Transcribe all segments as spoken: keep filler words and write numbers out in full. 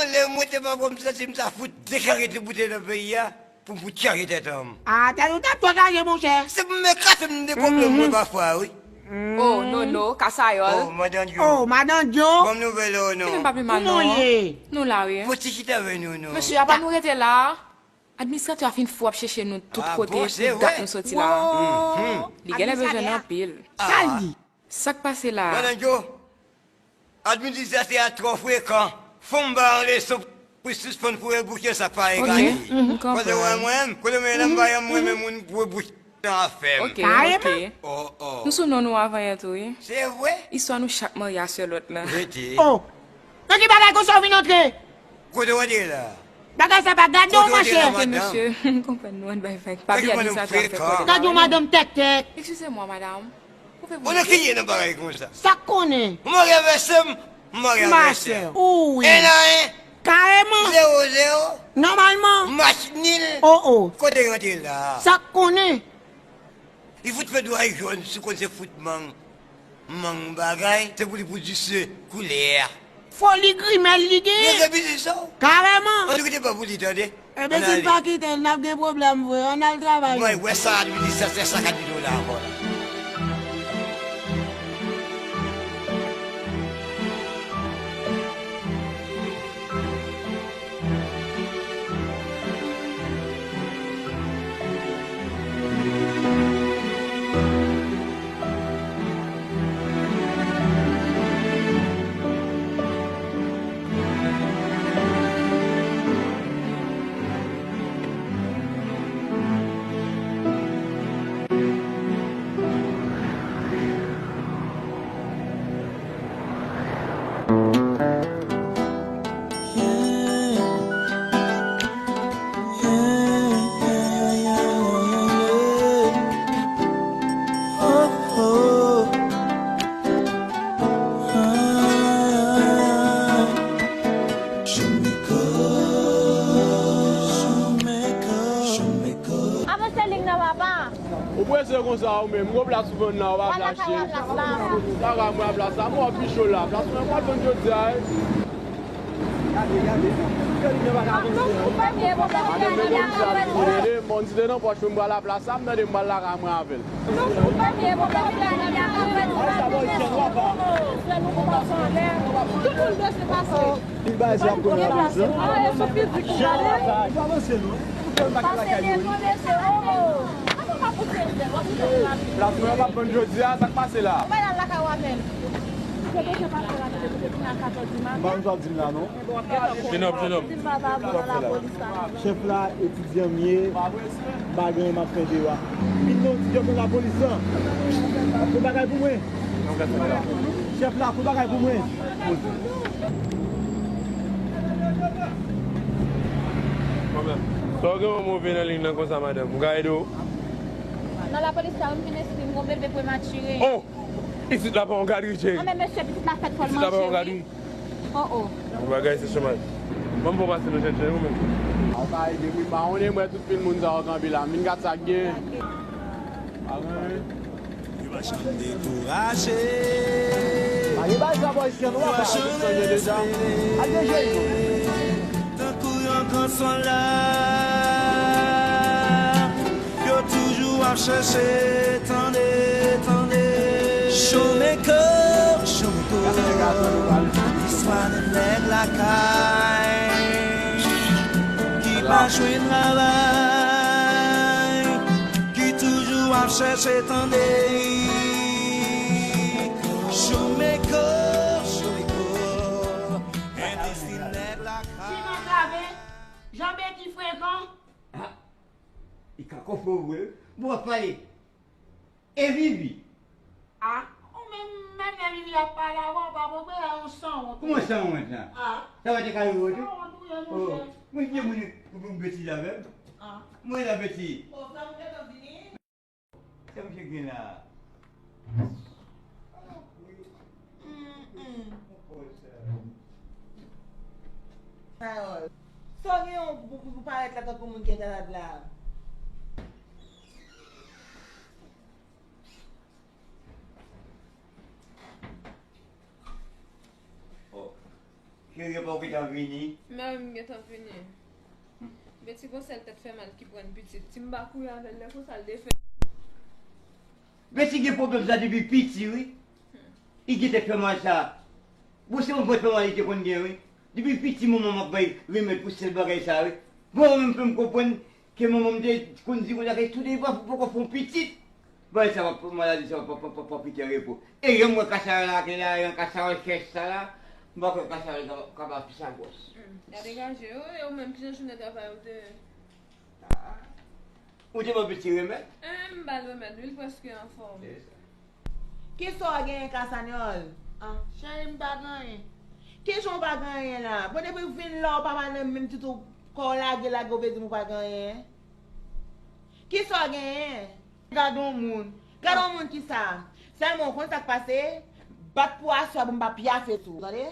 Lè mwen te pa bon, m santi m ta fout dechaje tout bouteyi nan peyi a pou m fout chaje tèt an m. Ah, tèt ou t ap twò chaje, monchè. Se pou m ekate m de pwoblèm mwen pafwa, wi. Oh, Nono, Kasayòl. Oh, Madan Djo. Oh, Madan Djo. Bon nouvèl, oh, non. Kouman w ye? Nou la, wi. Fò ti chita avè nou, non. Mesye, apa nou rete la? Administratè a fin fou ap chèche nou tout kote, tout dat nou soti la. Li genlè bezwen n anpil. Sa l di? Sa k pase la a? Madan Djo, administratè a twò frekan. Fò m ba yon leson pou sispann foure bouch nan sa k pa egale. Kote w wè mwen menm, kote mwen menm, m pa janm renmen moun foure bouch nan afè m. Ok, ok. Oh, oh. Nou sou non nou avan yè tou, wi. Se vre? Istwa nou chak marye a sè lòt la. Rete. Oh! Nan ki bagay konsa w vin antre? Kote w antre la? Bagay sa pa gade w, monchè. Kote w antre la, madanm? Mesye, m konprann nou, ann bay vag. Pa bliye administratè a fè kòlè. Gade yon madanm tèktèk. Excusez-moi, madame. Ou nan ki ye nan bagay konsa? Sa k konnen? Ou marye avè sè m, m marye avè sè w. Wi. En a en. Kareman. Zewo zewo. Nòmalman. Match nil. Oh, oh. Kote w antre la? Sa k konnen? Li fout fè dwa jòn, si w konn se fout mang, mang bagay, se pou li pwodui se koulè a. Foli grimèl li genyen. Li gen biznis sa w. Kareman. Ann kite pa pou li, tande. Ebyen, si n pa kite l, n ap gen pwoblèm vre. Ann al travay nou. Mwen wè sa administratè sa k ap di nou la ankò la. Avanse lig nan, papa. Ou prese konsa ou menm, gwo plas ou vann la, ou pa flache. Lakay ou a plas la. Lakay mwen a plas la, mwen pi cho la. Plas mwen pa vann jodi a, wi. Gade, gade, gade, gade, gade, gade. Bon, si te nan pòch mwen, m pral la plas la, m tande m pral lakay mwen avè l. Tout moun bezwen pase. Li bay sa pou nou avanse. Jan w ap fè, nou avanse nou. Pou fè m pa lakay nou. Plas mwen yo p ap vann jodi a, sa k pase la? M pa nan sa w ap di m la non. Jenòm, jenòm. Chèf la, etidyan m ye, m pa gen anyen m ap fè deyò a. Vin non, ti djòb nan lapolis lan. Ap fè bagay pou mwen. Chèf la, fè bagay pou mwen. Sa w gen yon move nan liy nan konsa, madanm? M ka ede w? Nan lapolis la, wi, m vin enskri, m gon bebe prematire. Oh! Isit la pa yon gadri, cheri. Anben mesye, pitit la fèt fò l manje, wi. Isit la pa yon gadri. Oh, oh. Yon bagay se chomaj. Ban m fè w pase nou chèche ou menm. A w ka ede m wi, pa konnen mwen tout pil moun sa yo kanpe la. M vin gad sa k gen. Pa konnen. Yo pa janm dekouraje. Pa gen bagay sa bòy sèl ou a pa janm chanje deja. Al deje non. Tankou yon gran sòlda. Yo toujou ap chèche, tande, tande. Showmaker, Showmaker. Istwa de nèg lakay ki pa jwenn travay, ki toujou ap chèche, tande. Showmaker, Showmaker. Endistri nèg lakay. Ti nan kave, Jan Beki frekan. Ah, li ka kòfè w vre, wi. Bon, w ap pale. E Vivi? Ah, ou menm, menm lè Vivi ap pale avè w, pa konprann, yon sanwont. Kòman sanwont la? Ah. Sa pa te ka rive w tou? Sanwont ou ye, monchè. Oh, mwen ki moun pou, pou m betiz avè m? Ah. Mwen la betiz. Oh, sa m gentan vini. Sa misye gen la? Mm, mm. Carole, sa w gen yon pou, pou, pou parèt la tankou moun ki entèlad la? Oh. Rere pa w gentan vini. Mè wi, m gentan vini. Beti gon sèl tèt fè mal ki pran pitit. Si m pa kouri avè l lè konsa, l defè. Beti gen pwoblèm sa depi piti, wi. Li gen tèt fè mal sa. Bon, se yon vant fè mal li te konn gen, wi. Depi piti, manman m ap bay remèd pou sèl bagay sa, wi. Bon, mwen menm, fè m konprann ke manman m te konn di konsa ke tou de pa poko fè yon pitit. Bagay sa, maladi sa, pa, pa, pa, pa kite repo. E lè m wè kasawòl la, ke la, yon kasawòl chèch sa la, m pa kwè kasawòl sa kapab pi sa gwòs. Hmm, ya degaje yo, e ou menm, kijan jounen travay ou te ye? Ah. Ou te ban pitit remèd? Eh, m ba l remèd, wi, l prèske anfòm. Se sa. Kisa w genyen, Kasanyòl? Ah, cheri, m pa gen anyen. Kijan w pa gen anyen la? Bon, depi w vin la, w pa pale menm ditou, kò w lage, lage, w vle di m ou pa gen anyen? Kisa w genyen? Gade yon moun. Gade yon moun kisa? Sèlman, w konn sa k pase? Bat pou aswè pou m pa pyafe sou ou, tande?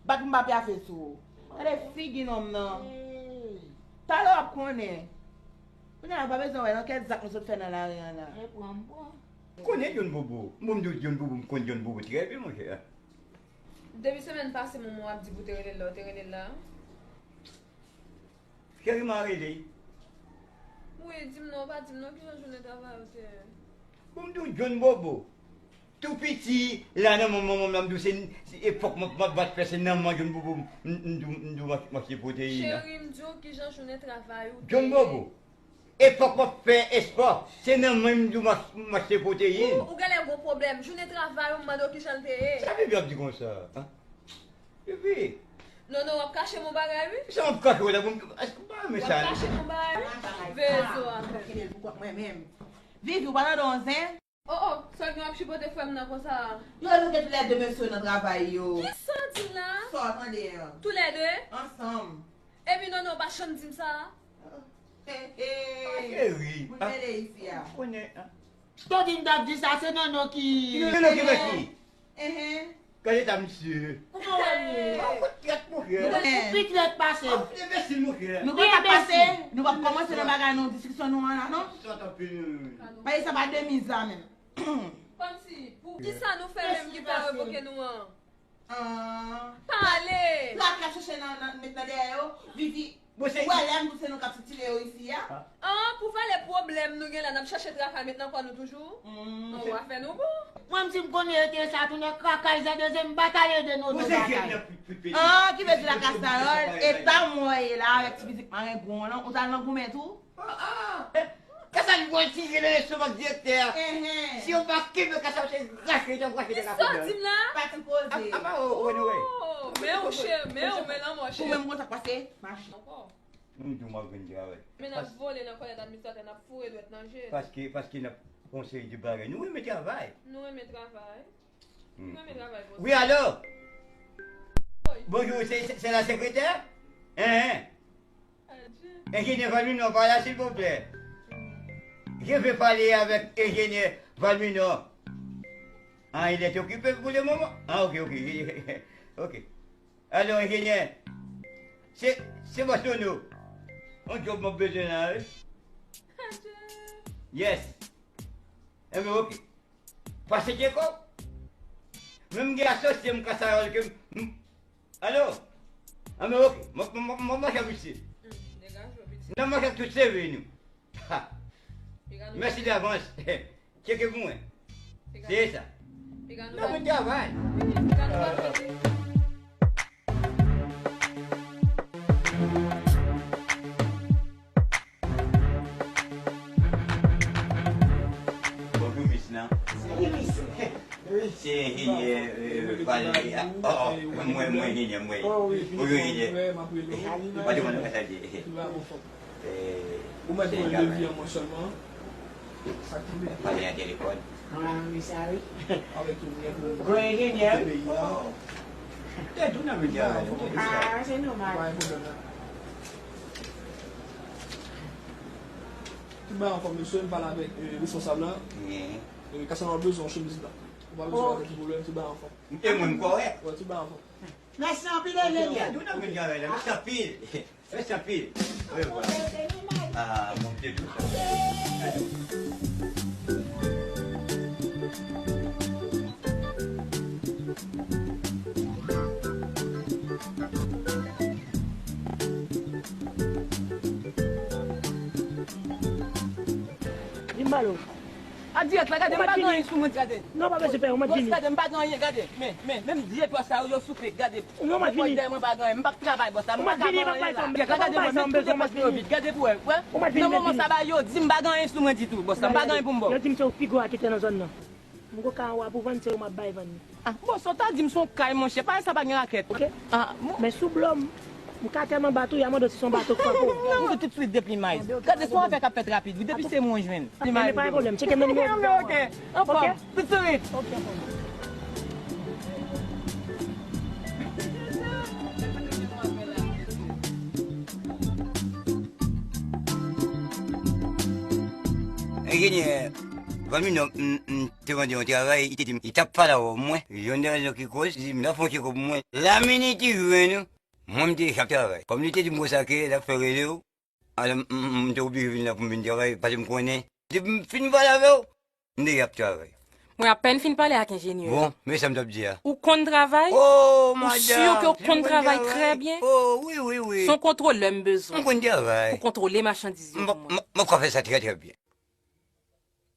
Bat pou m pa pyafe sou ou. Gade figi nonm nan. Talè w ap konnen. Kounye a, pa bezwen wè nan kèk zak nou sot fè nan lari an la. Reprann, pran. Konnen John Bobo. Bon, m di w John Bobo, m konn John Bobo trè byen, monchè. Depi semèn pase, manman w ap di pou te rele l la, ou te rele l la? Cheri, m a rele. Wi, di m non, ou pa di m non, kijan jounen travay ou te ye? Bon, m di w John Bobo. Tou piti, la nan manman m, m di w se, se epòk m ap, m ap bat fè, se nan manman John Bobo m, m, m di w, m di w m ach-, m achte pwoteyin nan. Cheri, m di w kijan jounen travay ou te ye. John Bobo. Epòk m ap fè espò, se nan men m di w m ach-, m achte pwoteyin. Ou, ou genlè gon pwoblèm. Jounen travay ou, m mande w kijan l te ye. Sa Vivi ap di konsa, an? Vivi. Non, non, w ap kache m yon bagay, wi. Sa m ap kache w la, bon, èske w pa renmen sa? W ap kache m yon bagay, wi. Vezo a. Kenbe l pou kont mwen menm. Vivi, ou pa tande yon zen? Oh, oh, sa w gen w ap chipote frè m nan konsa? Yo, yo gen toulède mesye yo nan travay yo. Kisa w di m la? Sa w tande an? Toulède? Ansanm. Epi non, non, w pa janm di m sa. He, he. Cheri. Moun mele isi a. Konnen, an? Sa w di m t ap di sa, se non, non ki. Ki non, non ki fè ki? Ehe. Gade ta misye. Kòman w wè m ye? Ou trèt, monchè. Nou konn pi trèt pase m. Ou enbesil, monchè. Nou konn sa k pase. Nou p ap kòmanse nan bagay nou, diskisyon nou an la, non. Sa tanpri nou. Paske sa pa demi zam menm. Kòmsi, pou kisa nou fè menm ki pa revoke nou an? Ah. Pale! Travay n ap chache nan, nan, met nan dèyè yo, Vivi. Bon, se... Ou wè lè m di w se nou k ap sitire yo isi a? Ah, pou pale pwoblèm nou gen la, n ap chache travay met nan kò nou toujou? Mm. Ou a fè nou bon. Mwen, m di m konnen yo te sa, tounen kaka, y a deuxième bataille de nos batay. Ah, ki vle di la Kasayòl, eta m wè ye la, avèk ti fizik marengwen w lan, ou t al nan goumen tou? Ah, ah. Kasa li voltije nan lestomak direktè a. Enhen. Si yo pa kenbe kasa yo te rache, yo t ap rache tèt a kounye a. Kisa w di m la? Pati koze. Apa, o, o, anyway. Oh, men ou chè, men ou men lanmò chè. Ou menm konn sa k pase? Mache. Ankò. Nou di w m ap vin travay. Men n ap vole nan kòlèt administratè, n ap foure dwèt nan je l. Paske, paske n ap fè yon seri de bagay. Nou renmen travay. Nou renmen travay. Hmm. Nou renmen travay konsa. Wi, alo? Wi. Bonjou, se, se, se la sekretè? Enhen. Enjenyè Valmino pa la, silvouplè? Je veux parler avec ingénieur Valmino. Ah, il est occupé pour le moment? Ah, ok, ok. Ok. Alò, enjenyè, se, se bòs nou. Yon djòb mwen bezwen la, wi. Yes. Enben, ok. Pase tcheke w. Men m gen asosye m Kasayòl ke m, m, alo? Enben, ok. M, m, m, m, m mache ak misye. Nan mache ak tout seve nou. Ha. Mèsi davans. Tcheke pou mwen. Se sa. N ap travay. Bonjou, mis lan. Salut, mis. Se enjenyè, euh, Valérie. Oh, oh, mwen, mwen enjenyè, mwen. Bonjou, enjenyè. Salut, pa te konn sa di. Eh, ou mèt pran yon devi an mwen sèlman. Pale nan telefòn. Ah, wi, sa wi. Avèk yon nèg. Gwo enjenyè, wi. Oh. Tèt ou nan medya, tèt ou sa. Ah, se nòmal. Pa gen pwoblèm la. Tout bagay anfòm, mesye, m pale avèk, eh, responsab la. Eh, Casanova bezwen yon chemiz blan. Ou pa bezwen anyen, tout pwoblèm, tout bagay anfòm. E mwen, m kòrèk. Wi, tout bagay anfòm. Mèsi anpil, enjenyè. Tout nan medya, mèsi anpil. Mèsi anpil. Wi, wi. Ah, bon, te tou sa. Pale w. A dirèk la, gade, m pa gen anyen sou mwen, gade. Non, pa bezwen pè, ou mèt vini. Bòs, gade, m pa gen anyen, gade. Men, men, menm vye pòch sa yo, yo soupe, gade. Non, ou mèt vini. Dèyè mwen pa gen anyen, m p ap travay, bòs la, m pa ka gen anyen la. Dirèk la, gade, mwen, tout depans mwen yo vid, gade pou wè, wè. Nan moman sa, ba yo di m pa gen anyen sou mwen ditou, bòs la, m pa gen anyen pou m ba w. Yo di m se ou pi gwo raketè nan zòn nan. M gon ka an wa pou vann, se ou m ap bay vann li. Ah, bon, sa w ta di m se yon kay, monchè, pa sa pa gen rakèt. Ok. Ah, bon. Men si w blo m, m ka tèlman bat ou, y a mande w si se yon bato k frape w. Non, m di w toutswit depi m ay. Gade, se yon afè k ap fèt rapid, wi, depi se mwen w jwenn. Ebyen, pa gen pwoblèm, tcheke m nan nimewo. Ok, ok. Anfòm, toutswit. Ok, anfòm. Enjenyè, Van Minon, m, m te mande yon travay, li te di m, li t ap pale avè w, mwen. Youn nan rezon ki koz, li di m, l ap fè yon tchekòp pou mwen. La minit li jwenn ou, mwen, m te deja ap travay. Kòm li te di m konsa ke l ap fè rele w, alò, m, m, m te oblije vin la pou m vin travay, paske m konnen. Depi m fin pale avè w, m deja ap travay. Mwen apèn fin pale ak enjenyè a. Bon, men sa m t ap di a. Ou konn travay? Oh, madanm, si w konn travay. Ou si ke w konn travay trè byen? Oh, wi, wi, wi. Se yon kontwolè m bezwen. M konn travay. Pou kontwole machandiz yo pou mwen. M, m, m ap ka fè sa trè, trè byen.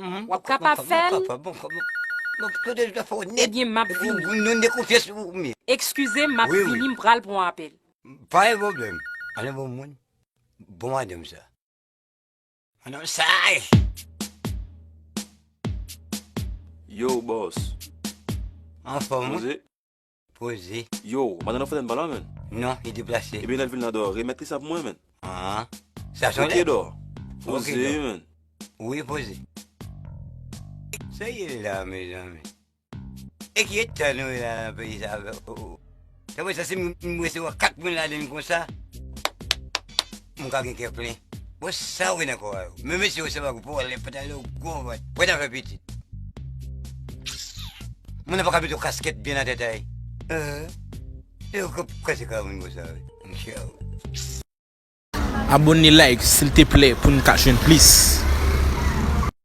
Mhm. W ap kapab fè l? M kapab, m kapab, m kapab. Ebyen, m ap vini. Ou, ou, nou de konfyans ou, men. Eskize m, m ap vini, m pral pran apèl. Pa gen pwoblèm. Ann bon moun. Bon madanm sa. Ann sa. Yo, bòs. Anfòm, wi. Poze. Poze. Yo, madanm nan fè tèt bal la, menn. Non, li deplase. Ebyen, lè l vin la dò, remèt li sa pou mwen, menn. Ah, sa se yon lèd. Ok, dò. Poze, menn. Wi, poze. Sa ye la, mezanmi. E ki eta nou ye la nan peyi sa, o, o. Sa vle di si m, m resevwa kat moun ladan l konsa, m ka gen kè plen. Bon, sa w gen nan kò a yo? Men mesye yo se pa gwo pwolè, pantalon yo gwo vant. Pwè nan fè pitit. Moun nan pa ka mete yon kaskèt byen nan tèt a li. Eh, yo k ap kraze kay moun konsa, wi. Monchè. Abone, like, silteplè, pou n ka jwenn plis.